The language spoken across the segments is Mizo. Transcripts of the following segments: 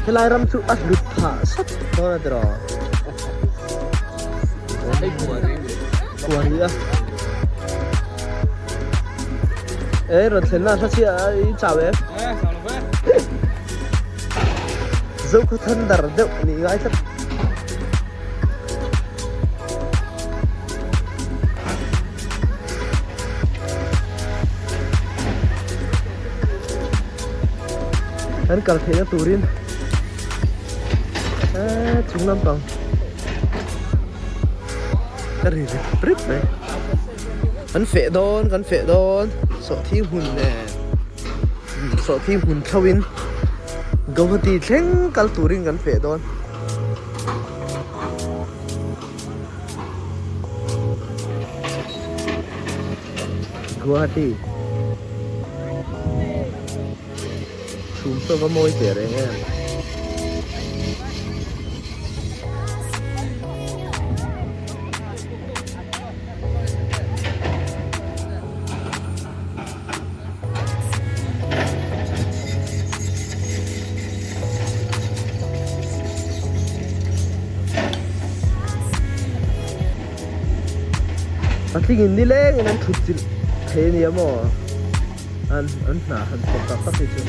Helai ram chu a hlut phah sat dawn a tiraw? Kua ri a. Ê rawn thlen na hla chhia i chau em? Zokhaw thandar deuh a nih ngai tlat. Kan kal theihna turin eee chung lampang ka ri rip rip mai. Kan feh dawn kan feh dawn sawhthing hmun nen sawhthing hmun thloin Guwahati thleng kal turin kan feh dawn. Guwahati chhum saw va mawi teh reng em. Patling in nileng in an thut chilh thei a nia maw an an hna han thawk tak tak hi chu.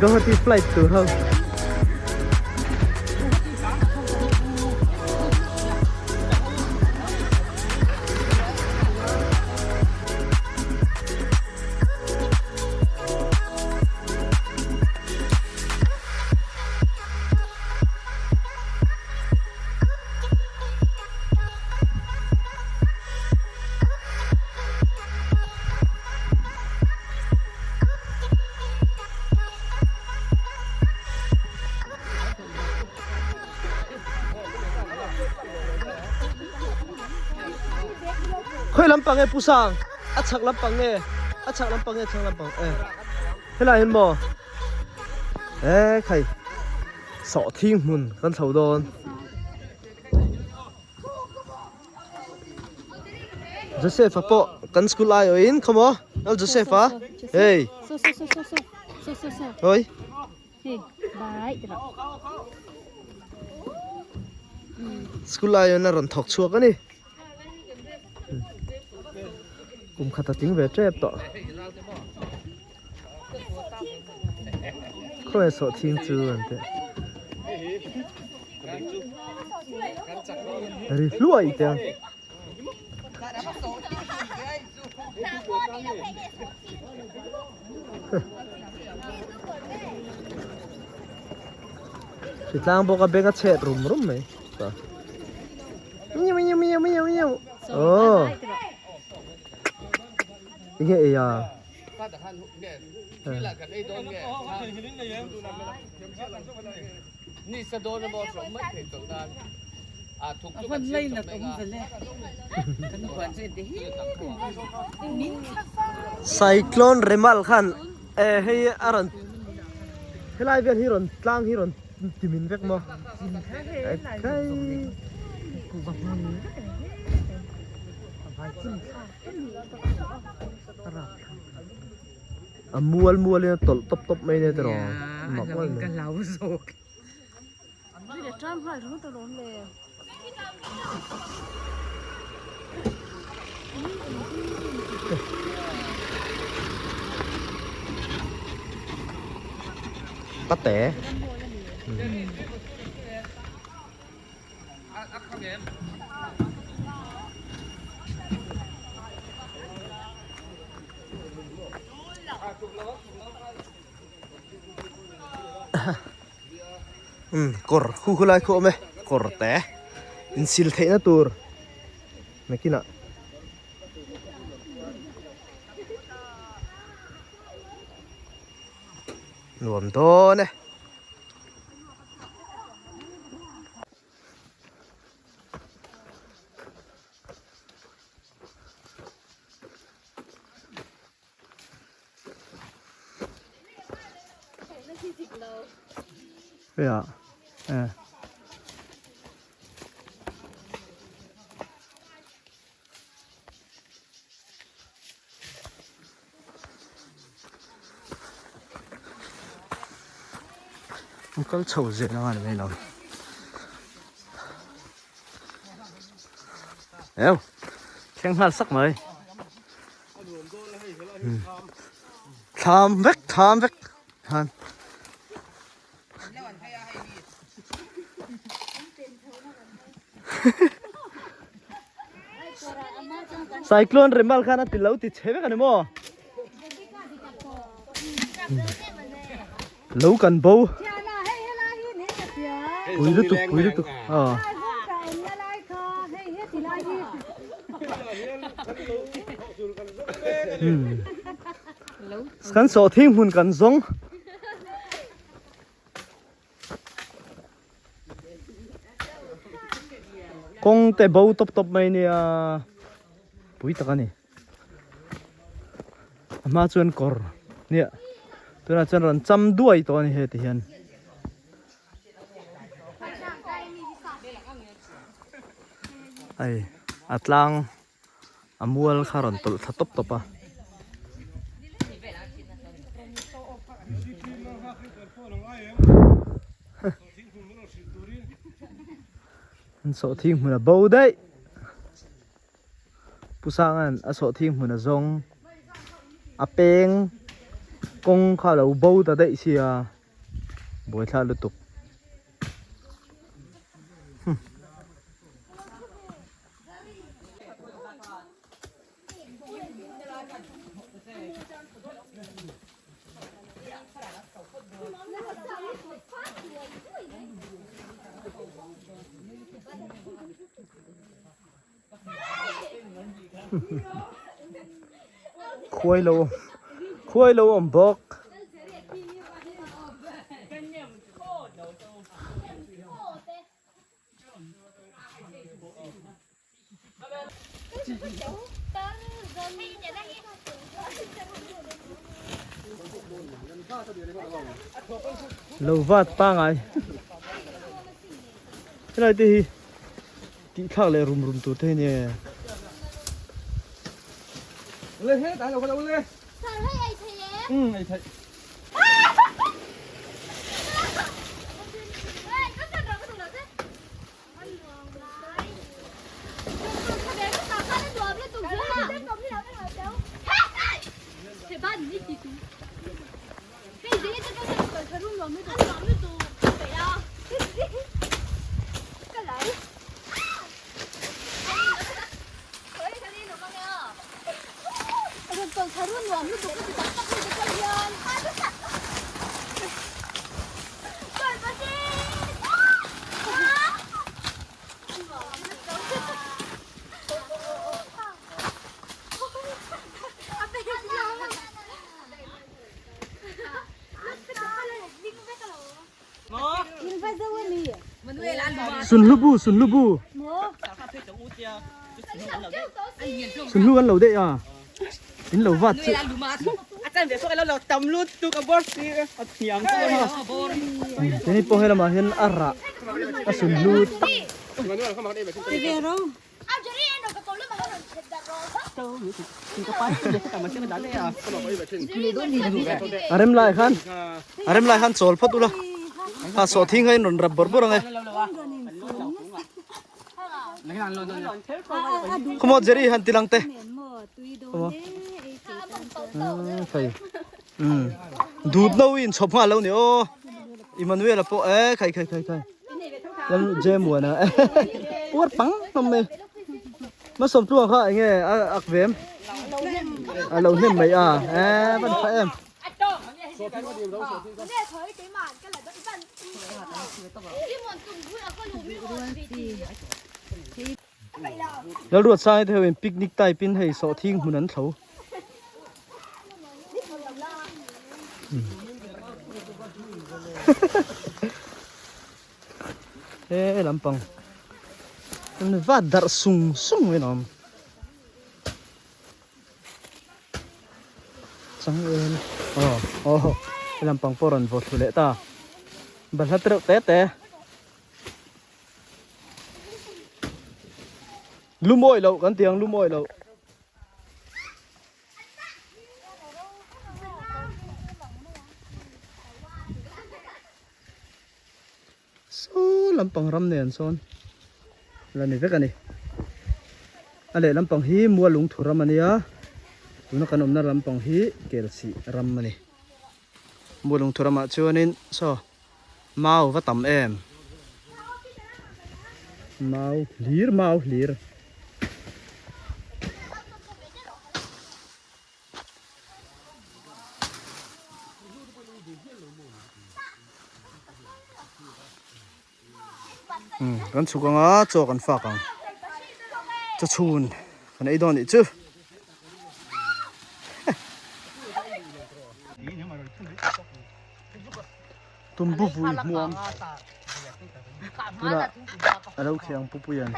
Guwahati flight tur ho. Khawi lampang e Pu Sang? A chhak lampang nge? A chhak lampang nge chhak lampang e? Helai hian maw? E khai sawhthing hmun kan chho dawn. Joseph a pawh kan school ai awhin khaw maw? Lal Joseph a? Hei. Oi. School lai hian a rawn thawk chhuak a ni. Kum khat a tling ve tep tawh. Khawnge sawhthing chu an teh. Ri hluai te ang. Hritlang bawk a beng a chhet rum rum mai. Miau miau miau miau miau. Oh. Enge ei a? Cyclone Remal khan eh hei a rawn helai vel hi rawn tlang hi rawn timin vek maw A mual mual in a tawlh tawp tawp mai nia tiraw mak mual mai. Pate. Um kawr khu khu lai khu awm e kawr te insil theihna tur nakinah nuam dawn e. Hei ah eh. An kal chho zel anga ni mai lo eu thleng nghal sak mai thlam vek thlam vek han Cyclone Remal khan a ti lo ti chhe vek a ni maw? Lo kan bo. Pui lutuk pui lutuk. Ah. Kan sawhthing hmun kan zawng. Kawng te bo tawp tawp mai nia pui tak a ni a hma chuan kawr nia tunah chuan rawn cham duai tawh a ni heti hian. Hei a tlang a mual kha rawn tawlh thla tawp tawp a. An sawhthing hmun a bo daih Pu Sanga'n a sawhthing hmun a zawng a peng kawng kha a lo bo ta daih sia buaithlak lutuk. Khuai lo khuai lo awm bawk. Lo vat pangai helai te hi tih thlak leh rum rum tur te hi nia. Sunhlubu sunhlubu sunhlu an lo daih a in lo vat chu keini pawh he lamah hian a rah a sunhlu tak. A rem lai khan a rem lai khan chawl phawt ula a sawh thing kha in rawn rap bawrh bawrh ang e khawmaw Jerry han ti lang teh khawmaw khai umm dut no in chhawp nghal lo ni aw Emmanuel a pawh e khai khai khai khai. Lam Jemuana puar pang hlawm mai hmasawm tluang kha enge a ak vem a lo hnem mai a e van tha em Lalruat sang te ho in picnic type in hei sawhthing hmun an thlo. He lampang an va darh sung sung mai lawm chang en aw aw he lampang pawh rawn vaw thlu leh ta balhla tereuh te te. Lumawi loh kan ti ang lumawi loh. Saw lampang ram nen sawn la ni vek a ni. A leh lampang hi Mualungthu ram a nia, tuna kan awmna lampang hi Kelsih ram a ni. Mualungthu ramah chuanin saw mau va tam em? Mau hlir mau hlir. Umm kan chhuk anga chaw kan fak ang chaw chhun kan ei dawn nih chu. Tumbu vui hmuam tunah a lo kheng pupuian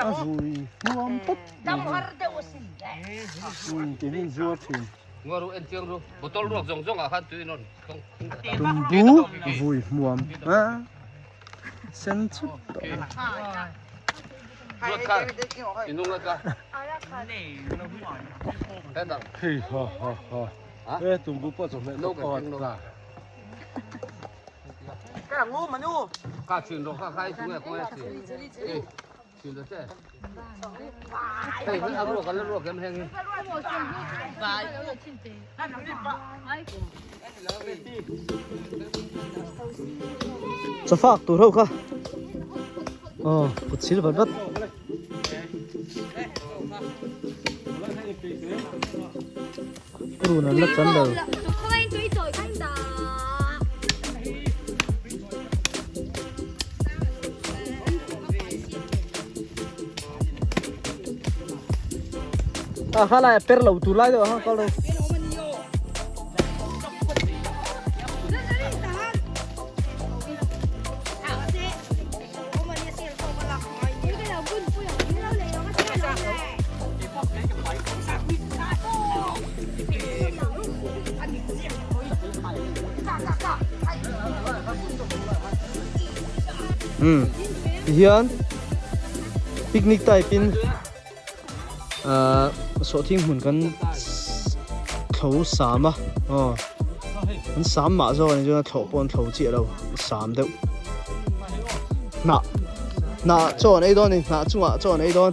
a vui hmuam pawp mai hi ti hi zuar thin. Tumbu vui hmuam a sen chut tawh Chawfak tur ho kha aw kut sil vat vat. Run an la chan lo. A kha lai a per lo tur lai deuh a kal ro. Umm tihian picnic type in ahh sawhthing hmun kan thlo sam a aw an sam mah zawk a ni chuan a thlawh pawh an thlo chiah lo sam deuh hnah hnah chaw an ei dawn a ni hnah chungah chaw an ei dawn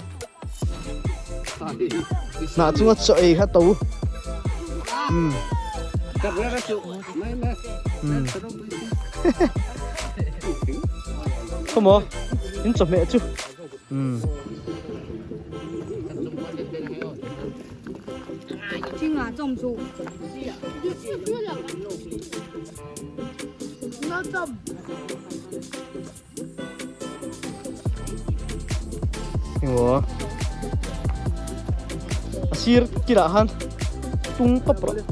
hnah chunga chaw ei kha to umm. Khawmaw in chawhmeh chu umm. Engmaw a sir kilah khan tung tawp rawh.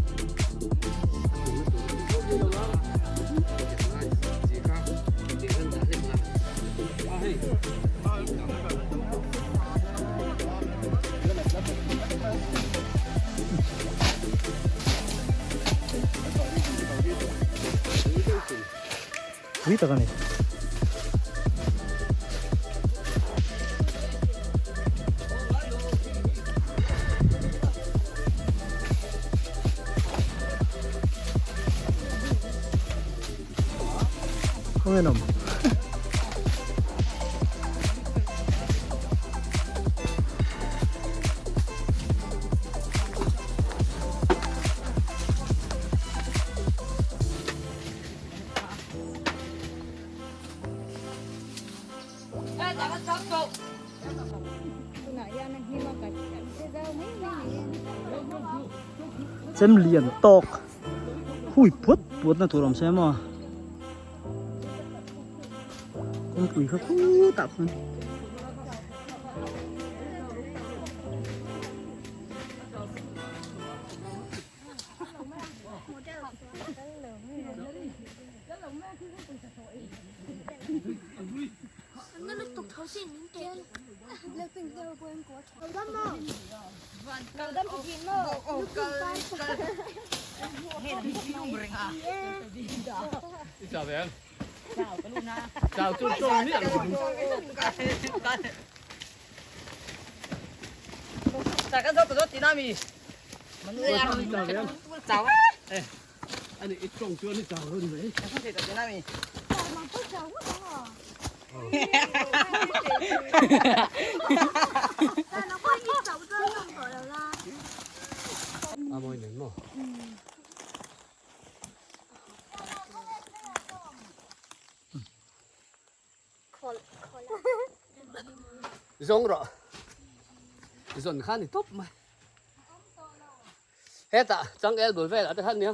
Pui tak a ni. Khawnge an awm? Chem lian tawk hui puat puat na tur awm se maw kawngpui kha khutah khan. Zawng rawh zawn kha ni tawp mai hetah changel bul velah te khan nia.